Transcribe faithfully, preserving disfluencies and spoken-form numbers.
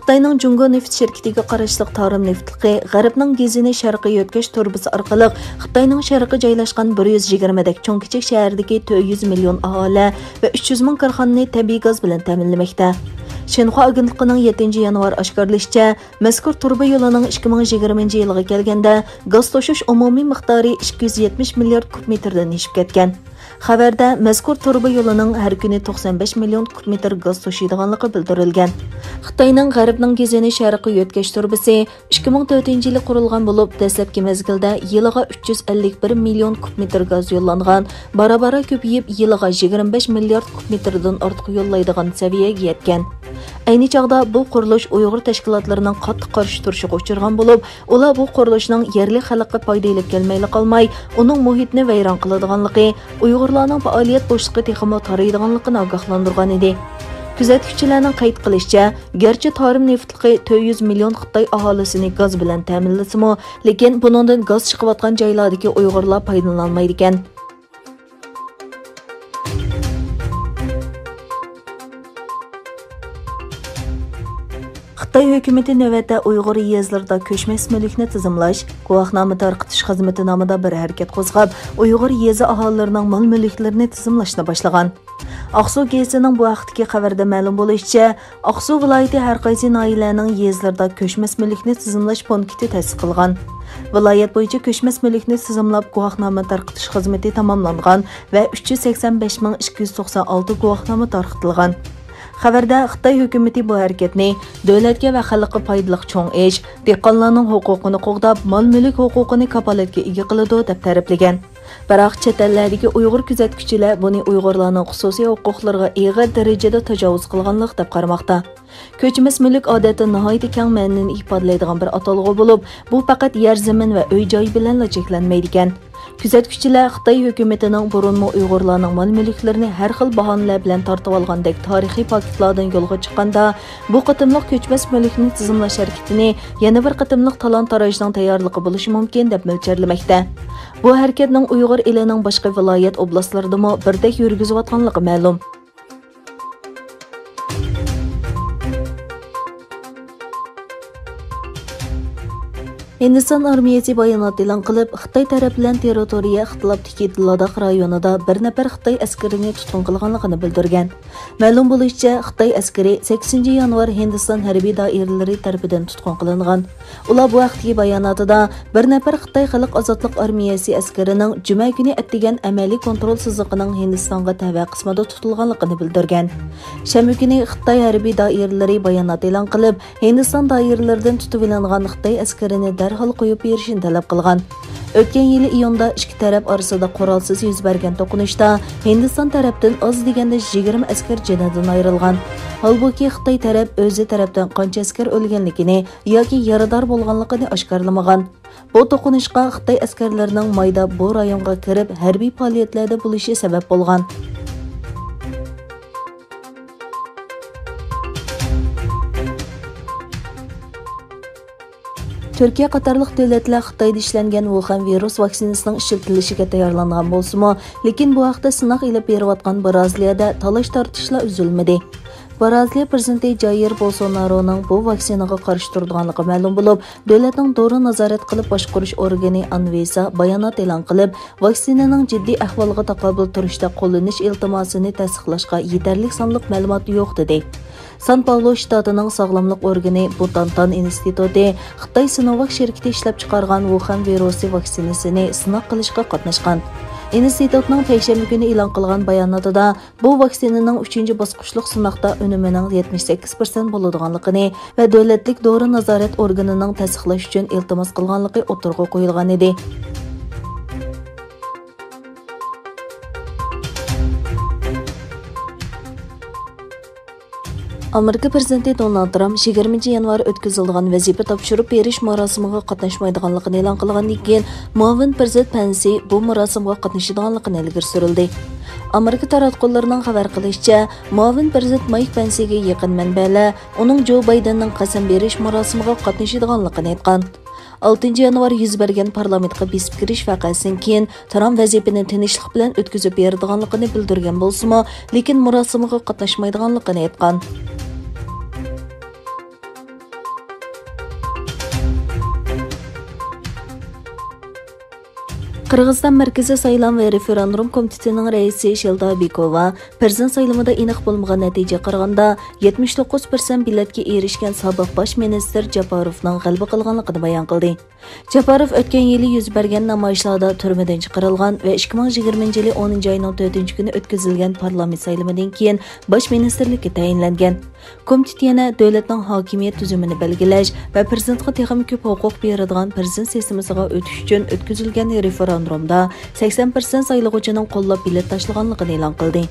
خىتاينىڭ جۇڭگو نېفىت شىركىتىگە قاراشلىق تارىم نېفىتلىقى غەربنىڭ گېزىنى شەرققە يۆتكەش تۇرۇبىسى ئارقىلىق خىتاينىڭ شەرقىي جايلاشقان بىر يۈز يىگىرمە دەك چوڭ كىچىك شەھەردىكى تۆت يۈز مىليون ئاھالە ۋە ئۈچ يۈز مىڭ كارخانىنى تەبىئىي گاز بىلەن تەمىنلىمەكتە. شىنخۇا ئاگېنتلىقىنىڭ يەتتىنچى يانۋار ئاشكارىلىشىچە، مەزكۇر تۇرۇبا يولىنىڭ ئىككى مىڭ يىگىرمىنچى يىلغا كەلگەندە گاز توشۇش ئومۇمىي مىقدارى ئىككى يۈز يەتمىش مىليارد كۇب مېتىردىن ئېشىپ كەتكەن. خەۋەردە مەزكۇر تۇرۇبا يولىنىڭ ھەر كۈنى توقسان بەش مىليون كۇب مېتىر گاز توشۇيدىغانلىقى بىلدۈرۈلگەن. خىتاينىڭ غەربنىڭ گېزىنى شەرققە يۆتكەش تۇرۇبىسى ئىككى مىڭ تۆتىنچى يىلى قۇرۇلغان بولۇپ، دەسلەپكى مەزگىلدە يىلىغا ئۈچ يۈز ئەللىك بىر مىليون كۇب مېتىر گاز يوللانغان، بارا-بارا كۆپىيىپ، يىلىغا يىگىرمە بەش مىليارد كۇب مېتىردىن ئارتۇق يوللايدىغان سەۋىيەگە يەتكەن. ئەينى چاغدا بۇ قۇرۇلۇش ئۇيغۇر تەشكىلاتلىرىنىڭ قاتتىق قارشى تۇرۇشىغا ئۇچرىغان بولۇپ، ئۇلار بۇ قۇرۇلۇشنىڭ يەرلىك خەلققە پايدا ئېلىپ كەلمەيلا قالماي، ئۇنىڭ مۇھىتنى ۋەيران قىلىدىغانلىقى، ئۇيغۇرلارنىڭ پائالىيەت بوشلۇقى تېخىمۇ تارىيىدىغانلىقىنى ئاگاھلاندۇرغان ئىدى. كۆزەتكۈچىلەرنىڭ قەيت قىلىشىچە، گەرچە تارىم نېفىتلىقى تۆت يۈز مىليون خىتاي ئاھالىسىنى گاز بىلەن تەمىنلىسىمۇ، لېكىن بۇنىڭدىن گاز چىقىۋاتقان جايلاردىكى ئۇيغۇرلار پايدىلىنالمايدىكەن. خىتاي ھۆكۈمىتى نۆۋەتتە ئۇيغۇر يېزىلىرىدا كۆچمەس مۈلۈكنى تىزىملاش، گۇۋاھنامە تارقىتىش خىزمىتى نامىدا بىر ھەرىكەت قوزغاپ، ئۇيغۇر يېزا ئاھالىلىرىنىڭ مال-مۈلۈكلىرىنى تىزىملاشنى باشلىغان. ئاقسۇ گېزىتىنىڭ بۇ ھەقتىكى خەۋىرىدە مەلۇم بولۇشىچە، ئاقسۇ ۋىلايىتى ھەر قايسى ناھىيەلەرنىڭ يېزىلىرىدا كۆچمەس مۈلۈكنى تىزىملاش پونكىتى تەسىس قىلغان. ۋىلايەت بويىچە كۆچمەس مۈلۈكنى تىزىملاپ، گۇۋاھنامە تارقىتىش خىزمىتى تاماملانغان ۋە ئۈچ يۈز سەكسەن بەش مىڭ ئىككى يۈز توقسان ئالتە گۇۋاھنامە تارقىتىلغان. خەۋەردە خىتاي ھۆكۈمىتى بۇ ھەرىكەتنى دۆلەتكە ۋە خەلققە پايدىلىق چوڭ ئىش، دېھقانلارنىڭ ھوقۇقىنى قوغداپ، مال-مۈلۈك ھوقۇقىنى كاپالەتكە ئىگە قىلىدۇ، دەپ تەرىپلىگەن. بىراق، چەت ئەللەردىكى ئۇيغۇر كۆزەتكۈچىلەر بۇنى ئۇيغۇرلارنىڭ خۇسۇسىي ھوقۇقلىرىغا ئېغىر دەرىجىدە تاجاۋۇز قىلغانلىق دەپ قارىماقتا. كۆچمەس مۈلۈك ئادەتتە ناھايىتى كەڭ مەنىنى ئىپادىلەيدىغان بىر ئاتالغۇ بولۇپ، بۇ پەقەت يەر زېمىن ۋە ئۆي جاي بىلەنلا چەكلەنمەيدىكەن. كۆزەتكۈچىلەر خىتاي ھۆكۈمىتىنىڭ بۇرۇنمۇ ئۇيغۇرلارنىڭ مال-مۈلۈكلىرىنى ھەر خىل باھانىلەر بىلەن تارتىۋالغاندەك تارىخىي پاكىتلاردىن يولغا چىققاندا، بۇ قېتىملىق كۆچمەس مۈلۈكنى تىزىملاش ھەرىكىتىنى يەنە بىر قېتىملىق تالان-تاراجنىڭ تەييارلىقى بولۇشى مۇمكىن، دەپ مۆلچەرلىمەكتە. بۇ ھەرىكەتنىڭ ئۇيغۇر ئېلىنىڭ باشقا ۋىلايەت، ئوبلاستلىرىدىمۇ بىردەك يۈرگۈزۈۋاتقانلىقى مەلۇم. ھىندىستان ئارمىيەسى بايانات ئېلان قىلىپ، خىتاي تەرەپ بىلەن تېررىتورىيە ئىختىلاپتىكى لاداخ رايونىدا بىر نەپەر خىتاي ئەسكىرىنى تۇتقۇن قىلغانلىقىنى بىلدۈرگەن. مەلۇم بولۇشىچە، خىتاي ئەسكىرى سەككىزىنچى يانۋار ھىندىستان ھەربىي دائىرىلىرى تەرىپىدىن تۇتقۇن قىلىنغان. ئۇلار بۇ ھەقتىكى باياناتىدا، بىر نەپەر خىتاي خەلق ئازادلىق ئارمىيەسى ئەسكىرىنىڭ جۈمە كۈنى ئەتىگەن ئەمەلىي كونترول سىزىقىنىڭ ھىندىستانغا تەۋە قىسمىدا تۇتۇلغانلىقىنى بىلدۈرگەن. شەنبە كۈنى خىتاي ھەربىي دائىرىلىرى بايانات ئېلان قىلىپ، ھىندىستان دائىرىلىرىدىن تۇتۇۋېلىنغان خىتاي ئەسكىرىنى دەرھال قويۇپ بېرىشنى تەلەپ قىلغان. ئۆتكەن يىلى ئىيۇندا ئىككى تەرەپ ئارىسىدا قورالسىز يۈز بەرگەن توقۇنۇشتا ھىندىستان تەرەپتىن ئاز دېگەندە يىگىرمە ئەسكەر جېنىدىن ئايرىلغان. ھالبۇكى، خىتاي تەرەپ ئۆزى تەرەپتىن قانچە ئەسكەر ئۆلگەنلىكىنى ياكى يارىدار بولغانلىقىنى ئاشكارىلىمىغان. بۇ توقۇنۇشقا خىتاي ئەسكەرلىرىنىڭ مايدا بۇ رايونغا كىرىپ، ھەربىي پائالىيەتلەردە بولۇشى سەۋەب بولغان. تۈركىيە قاتارلىق دۆلەتلەر خىتايدا ئىشلەنگەن ۋۇخەن ۋىرۇس ۋاكسىنىسىنىڭ ئىشلىتىلىشىگە تەييارلانغان بولسىمۇ، لېكىن بۇ ھەقتە سىناق ئېلىپ بېرىۋاتقان بىرازىلىيەدە تالاش-تارتىشلار ئۈزۈلمىدى. بىرازىلىيە پىرېزىدېنتى جايىر بولسونارونىڭ بۇ ۋاكسىنىغا قارشى تۇرىدىغانلىقى مەلۇم بولۇپ، دۆلەتنىڭ دورا نازارەت قىلىپ باشقۇرۇش ئورگىنى ئانۋىسا بايانات ئېلان قىلىپ، ۋاكسىنىنىڭ جىددىي ئەھۋالغا تاقابىل تۇرۇشتا قوللىنىش ئىلتىماسىنى تەستىقلاشقا يېتەرلىك سانلىق مەلۇمات يوق، دېدى. سان پاۋلو شتاتىنىڭ ساغلاملىق ئورگىنى بۇتانتان ئىنستىتۇتى خىتاي سىنوۋاك شىركىتى ئىشلەپچىقارغان ۋۇخەن ۋىرۇسى ۋاكسىنىسىنى سىناق قىلىشقا قاتناشقان. ئىنستىتۇتنىڭ پەيشەنبە كۈنى ئېلان قىلغان باياناتىدا، بۇ ۋاكسىنىنىڭ ئۈچىنچى باسقۇچلۇق سىناقتا ئۈنۈمىنىڭ يەتمىش سەككىز پىرسەنت بولىدىغانلىقىنى ۋە دۆلەتلىك دورا نازارەت ئورگىنىنىڭ تەستىقلاش ئۈچۈن ئىلتىماس قىلغانلىقى ئوتتۇرىغا قويۇلغانىدى. ئامېرىكا پىرېزىدېنتى دونالد ترامپ يىگىرمىنچى يانۋار ئۆتكۈزۈلىدىغان ۋەزىپە تاپشۇرۇپ بېرىش مۇراسىمىغا قاتناشمايدىغانلىقىنى ئېلان قىلغاندىن كېيىن، مۇئاۋىن پىرېزىدېنت پەنسى بۇ مۇراسىمغا قاتنىشىدىغانلىقىنى ئىلگىرى سۈرۈلدى. ئامېرىكا تاراتقۇلىرىنىڭ خەۋەر قىلىشىچە، مۇئاۋىن پىرېزىدېنت مايك پەنسىگە يېقىن مەنبەلەر ئۇنىڭ جو بايدېننىڭ قەسەم بېرىش مۇراسىمىغا قاتنىشىدىغانلىقىنى ئېيتقان. ئالتىنچى يانۋار يۈز بەرگەن پارلامېنتقا بېسىپ كىرىش ۋەقەسىدىن كېيىن، ترامپ ۋەزىپىنى تىنچلىق بىلەن ئۆتكۈزۈپ بېرىدىغانلىقىنى بىلدۈرگەن بولسىمۇ، لېكىن مۇراسىمغا قاتناشمايدىغانلىقىنى ئېيتقان. قىرغىزىستان مەركىزىي سايلام ۋە رېفېراندۇم كومىتېتىنىڭ رەئىسى شېلدا بىكوۋا پىرېزىدېنت سايلىمىدا ئېنىق بولمىغان نەتىجىگە قارىغاندا، يەتمىش توققۇز پىرسەنت بېلەتكە ئېرىشكەن سابىق باش مىنىستىر جاپاروفنىڭ غەلىبە قىلغانلىقىنى بايان قىلدى. جاپاروف ئۆتكەن يىلى يۈز بەرگەن نامايىشلاردا تۈرمىدىن چىقىرىلغان ۋە ئىككى مىڭ يىگىرمىنچى يىلى ئونىنچى ئاينىڭ تۆتىنچى كۈنى ئۆتكۈزۈلگەن پارلامېنت سايلىمىدىن كېيىن باش مىنىستىرلىككە تەيىنلەنگەن. كومىتېت يەنە دۆلەتنىڭ ھاكىمىيەت تۈزۈمىنى بەلگىلەش ۋە پىرېزىدېنتقا تېخىمۇ كۆپ ھوقۇق بېرىدىغان پىرېزىدېنت سىستېمىسىغا ئۆتۈش ئۈچۈن ئۆتكۈزۈلگەن رېفېراندۇمدا سەكسەن پىرسەنت سايلىغۇچىنىڭ قوللاپ بېلەت تاشلىغانلىقىنى ئېلان قىلدى.